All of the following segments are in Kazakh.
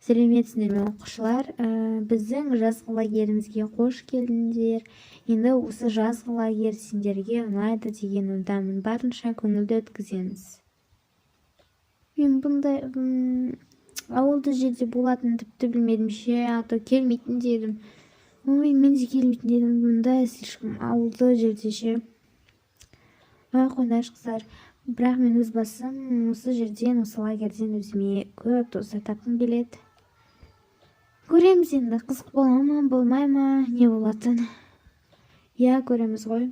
Сәлеметсіңдер ме, оқушылар? Біздің жазғы лагерімізге қош келдіңдер. Енді осы жазғы лагерь сендерге ұнайды деген ойдамын. Барынша көңілді өткіземіз. Мен бұндай ауылды жерде болатынын тіпті білмедім ше, а то келмейтін де едім. Ой, мен де келмейтін едім мұндай слишком ауылды жерде ше. Ой, қойыңдаршы, қыздар. Бірақ мен өз басым осы жерден, осы лагерьден өзіме көп достар тапқым келеді. Көреміз енді, қызық бола ма, болмай ма, не болатын. Иә, көреміз ғой.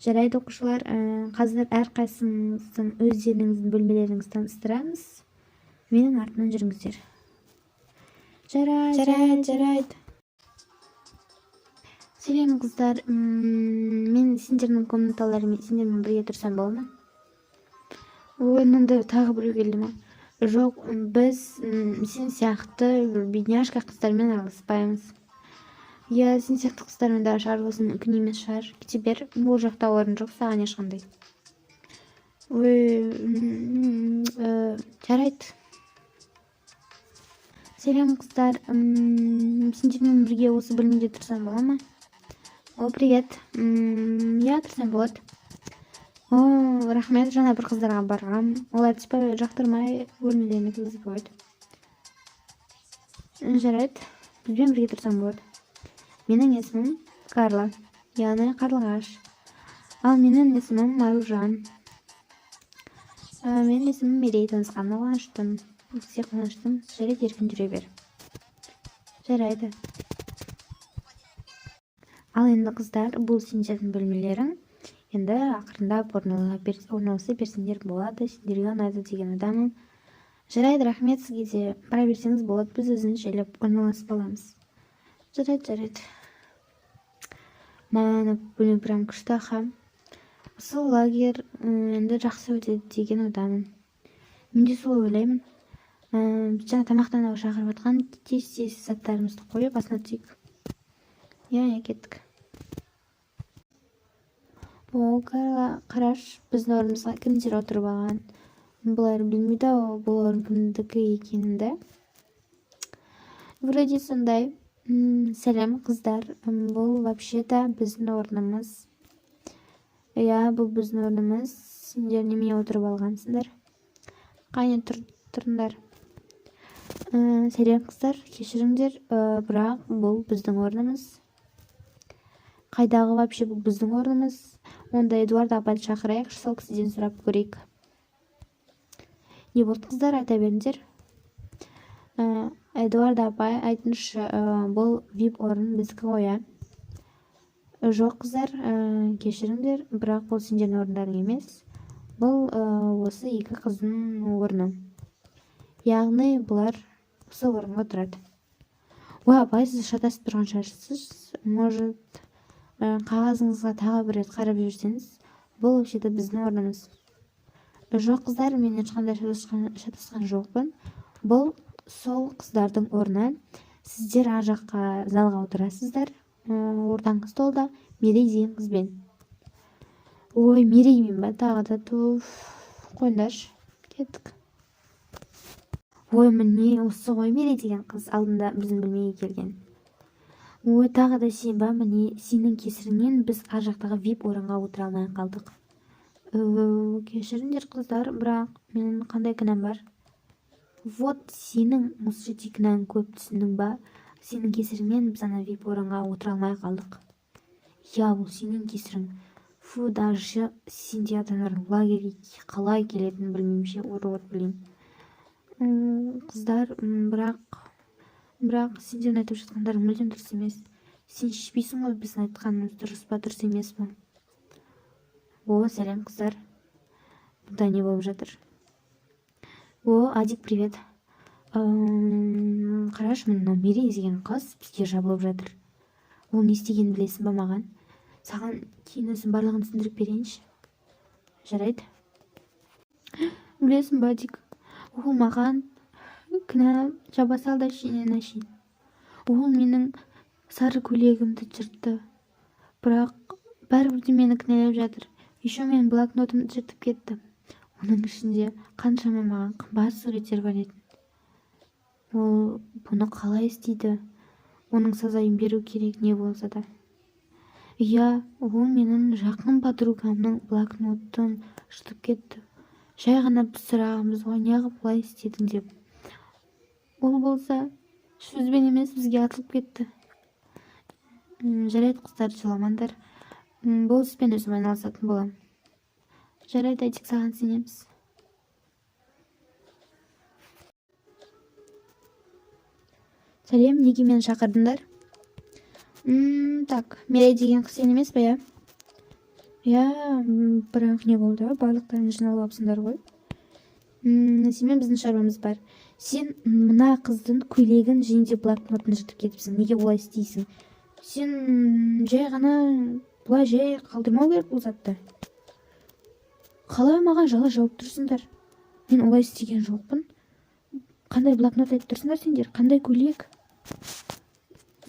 Жарайды, оқушылар, қазір әрқайсыңыздың өздеріңіздің бөлмелеріңізді таныстырамыз. Менің артымнан жүріңіздер. Жарайды. Жарайды, жарайды. Сәлем, қыздар. Мен сендердің комнаталарыңмен, сендермен бірге тұрсам бола ма? Ой, мынандай тағы біреу келді ма? Жоқ, біз сен сияқты бір бедняжка қыздармен араласпаймыз. Иә, сен сияқты қыздармен даже араласу мүмкін емес шығар. Кете бер, бұл жақта орын жоқ саған ешқандай. Ой, жарайды. Сәлем, қыздар. Сендермен бірге осы бөлмеде тұрсам бола ма? О, привет. Иә, тұрсам болады. О, рахмет. Жаңа бір қыздарға барғам, олар типа жақтырмай, бөлмелеріне кіргізіп қойды. Жарайды, бізбен бірге тұрсаң болады. Менің есімім Карла, яғни Қарлығаш. Ал менің есімім Аружан. Менің есімім Мерей. Танысқаныма қуаныштымын. Өте қуаныштымын. Жарайды, еркін жүре бер. Жарайды. Ал енді, қыздар, бұл сендердің бөлмелерің. Енді ақырындап орналаса берсеңдер болады. Сендерге ұнайды деген ойдамын. Жарайды, рахмет сізге де. Бара берсеңіз болады, біз өзіміз жайлап орналасып аламыз. Жарайды, жарайды. Мына бөлме прям күшті аха. Осы лагерь енді жақсы өтеді деген ойдамын. Мен де солай ойлаймын. Жаңа тамақтануға шақырып жатқан. Тез тез заттарымызды қойып, асына түсейік. Иә, кеттік. О, Карла, қарашы, біздің орнымызға кімдер отырып алған. Бұлар білмейді ау бұл орын кімдікі екенін да. Вроде сондай. Сәлем, қыздар. Бұл вообще то біздің орнымыз. Иә, бұл біздің орнымыз. Сендер немене отырып алғансыңдар? Қане, тұрыңдар. Сәлем, қыздар, кешіріңдер, бірақ бұл біздің орнымыз. Қайдағы вообще, бұл біздің орнымыз. Онда Эдуард апайды шақырайықшы, сол кісіден сұрап көрейік. Не болды, қыздар, айта беріңдер. Эдуард апай, айтыңызшы, бұл вип орын біздікі ғой, иә? Жоқ, қыздар, кешіріңдер, бірақ бұл сендердің орындарың емес. Бұл осы екі қыздың орны, яғни бұлар осы орынға тұрады. Ой, апай, сіз шатасып тұрған шығарсыз. Может, қағазыңызға тағы бір рет қарап жіберсеңіз. Бұл вообще то біздің орнымыз. Жоқ, қыздар, мен ешқандай шатасқан жоқпын. Бұл сол қыздардың орны. Сіздер ар жаққа, залға отырасыздар, ортаңғы столда Мерей деген қызбен. Ой, Мереймен ба тағы да? Туф, қойыңдаршы, кеттік. Ой, міне, осы ғой Мерей деген қыз, алдында біздің бөлмеге келген. Ой, тағы да сен ба? Міне, сенің кесіріңнен біз ар жақтағы вип орынға отыра алмай қалдық. Кешіріңдер, қыздар, бірақ менің қандай кінәм бар? Вот сенің осы жерде кінәң көп, түсіндің ба? Сенің кесіріңнен біз ана вип орынға отыра алмай қалдық. Иә, бұл сенің кесірің. Фу, даже сендей адамдар лагерьге қалай келетінін білмеймін ше, урод, блин. Қыздар, бірақ сендердің айтып жатқандарың мүлдем дұрыс емес. Сен шешпейсің ғой біздің айтқанымыз дұрыс па, дұрыс емес па. О, сәлем, қыздар. Бұнда не болып жатыр? О, Адик, привет. Қарашы, мынау Мерей деген қыз бізге жабылып жатыр. Ол не істегенін білесің ба маған? Саған кейін өзім барлығын түсіндіріп берейінші. Жарайды. Білесің ба, Адик, ол маған кінә жаба салды әшейінен әшейін. Ол менің сары көйлегімді жыртты, бірақ бәрібір де мені кінәлап жатыр. Еще менің блокнотымды жыртып кетті. Оның ішінде қаншама маған қымбат суреттер бар еді. Ол бұны қалай істейді? Оның сазайын беру керек не болса да. Иә, ол менің жақын подругамның блокнотын жыртып кетті. Жай ғана біз сұрағанбыз ғой, неғып бұлай істедің деп. Ол болса сөзбен емес, бізге атылып кетті. Жарайды, қыздар, жыламаңдар. Бұл іспен өзім айналысатын боламын. Жарайды, Әдик, саған сенеміз. Сәлем, неге мені шақырдыңдар? Так, Мерей деген қыз сен емес пе, иә? Иә, бірақ не болды? Барлықтарың жиналып алыпсыңдар ғой. Сенімен біздің шаруамыз бар. Сен мына қыздың көйлегін және де блокнотын жыртып кетіпсің. Неге олай істейсің? Сен жай ғана бұлай жай қалдырмау керек бұл затты. Қалай маған жала жауып тұрсыңдар? Мен олай істеген жоқпын. Қандай блокнот айтып тұрсыңдар сендер? Қандай көйлек?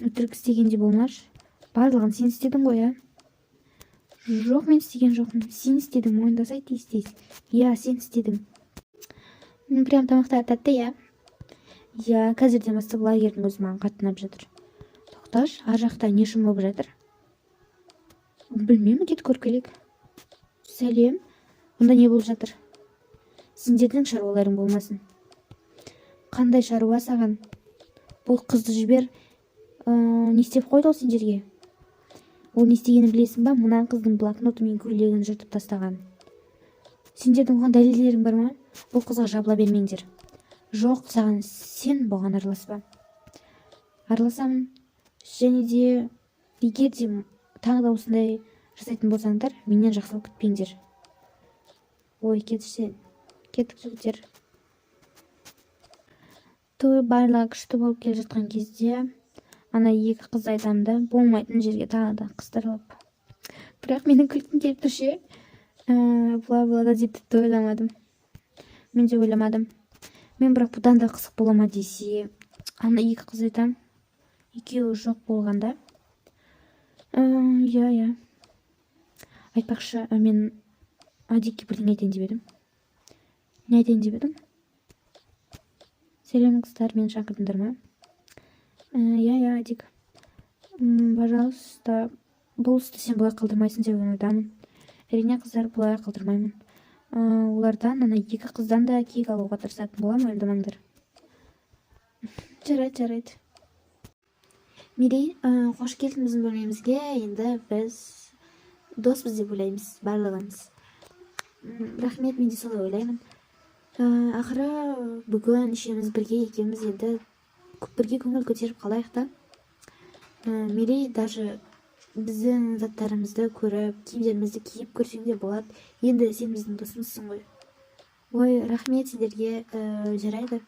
Өтірік істегенде болмашы. Барлығын сен істедің ғой, ә? Жоқ, мен істеген жоқпын. Сен істедің, мойындасай тез-тез. Иә, сен істедің. Прям тамақтар тәтті, иә? Иә, қазірден бастап лагердің өзі маған қатты ұнап жатыр. Тоқташы, ар жақта не шум болып жатыр? Білмеймін, кетіп көріп келейік. Сәлем. Бұнда не болып жатыр? Сендердің шаруаларың болмасын. Қандай шаруа саған? Бұл қызды жібер. Не істеп қойды ол сендерге? Ол не істегенін білесің ба? Мына қыздың блокноты мен көйлегін жыртып тастаған. Сендердің оған дәлелдерің бар ма? Бұл қызға жабыла бермеңдер. Жоқ, саған сен бұған араласпа. Араласамын. Және де егер де тағы да осындай жасайтын болсаңдар, менен жақсылық күтпеңдер. Ой, кетші сен. Кеттік, жігіттер. Той барлығы күшті болып келе жатқан кезде ана екі қыз айтамын да, болмайтын жерге тағы да қыстырылып. Бірақ менің күлкім келіп тұр ше. Бұлай болады деп тіпті ойламадым. Мен де ойламадым. Мен бірақ бұдан да қызық бола ма десе, ана екі қыз айтам, екеуі жоқ болғанда. Иә, иә. Айтпақшы, мен Адикке бірдеңе айтайын деп едім. Не айтайын деп едің? Сәлем, қыздар, мені шақырдыңдар ма? Иә, иә, Адик. Пожалуйста, бұл істі сен бұлай қалдырмайсың деп ойдамын. Әрине, қыздар, бұлай қалдырмаймын. Олардан, ана екі қыздан да кек алуға тырысатын боламын, уайымдамаңдар. Жарайды, жарайды. Мерей, қош келдің біздің бөлмемізге. Енді біз доспыз деп ойлаймыз барлығымыз. Рахмет, мен де солай ойлаймын. Ақыры бүгін үшеуміз бірге екеуміз енді бірге көңіл көтеріп қалайық та. Мерей, даже біздің заттарымызды көріп, киімдерімізді киіп көрсең де болады. Енді сен біздің досымызсың ғой. Ой, рахмет сендерге, жарайды.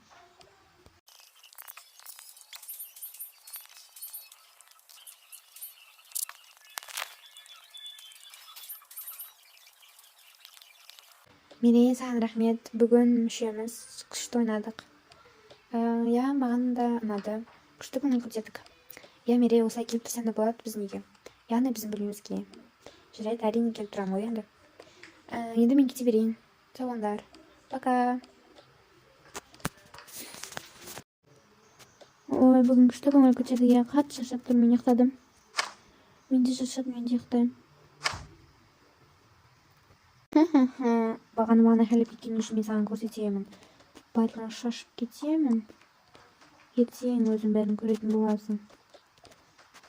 Мерей, саған рахмет. Бүгін үшеуміз күшті ойнадық. Иә, маған да ұнады. Күшті көңіл көтердік. Иә, Мерей, осылай келіп тұрсаң да болады біздің үйге. Яғни біздің бөлмемізге. Жарайды, әрине келіп тұрамын ғой енді. Енді мен кете берейін. Сау болыңдар. Пока. Ой, бүгін күшті көңіл көтердік, иә. Қатты шаршап тұрмын, мен ұйықтадым. Мен де шаршадым, мен де ұйықтаймын. Бағана маған айқайлап кеткенің үшін мен саған көрсетемін. Барлығын шашып кетемін. Ертең өзің бәрін көретін боласың.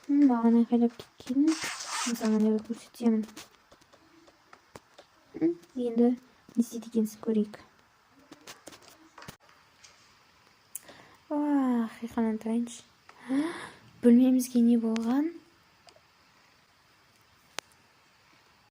Маған айқайлап кеткенін мен саған әлі көрсетемін. Енді не істейді екенсің көрейік. Ах, ұйқымнан тұрайыншы. Бөлмемізге не болған?